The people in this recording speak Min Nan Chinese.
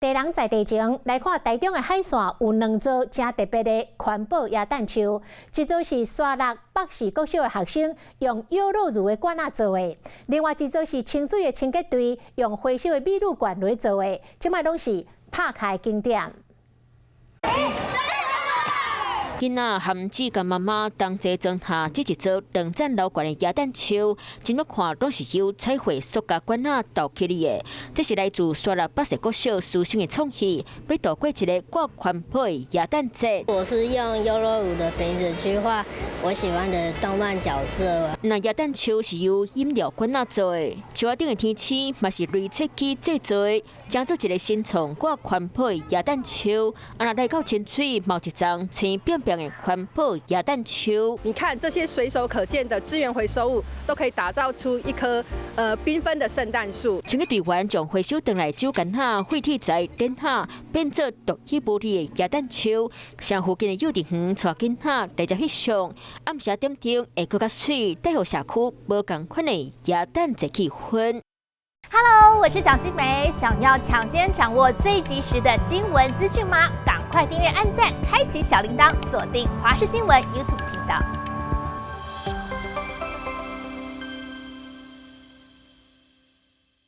地人在地情來看，台中的海線有兩座誠特別的環保耶誕樹，一座是沙鹿北市國小的學生用優酪乳的罐仔做的，另外一座是清水的清潔隊用回收的米乳罐來做的，這擺攏是拍卡的景點。囡仔含姊佮媽媽同齊裝下這一座2層樓懸的耶誕樹，這麼看攏是由彩繪塑膠罐仔鬥起來的。這是來自沙鹿北勢國小師生的創意，欲度過一个蓋環保的耶誕節。我是用優酪乳的瓶子去畫我喜歡的動漫角色。那耶誕樹是由飲料罐仔做的，樹仔頂的天星嘛是雷切機製作的，成做一个新創蓋環保的耶誕樹。啊，若來到清水，嘛有一叢青變變的環保耶誕樹。你看這些隨手可見的資源回收物，都可以打造出一棵繽紛的聖誕樹。清潔隊員將回收轉來酒矸仔、廢鐵材、電塔變做獨一無二的耶誕樹。像附近的幼稚園帶囡仔來遮翕相，暗時點燈會閣較媠，帶予社區無仝款的耶誕節氣氛。 Hello，我是蔣新梅，想要搶先掌握最及時的新聞資訊嗎？趕快訂閱、按讚、開啟小鈴鐺，鎖定華視新聞 YouTube 頻道。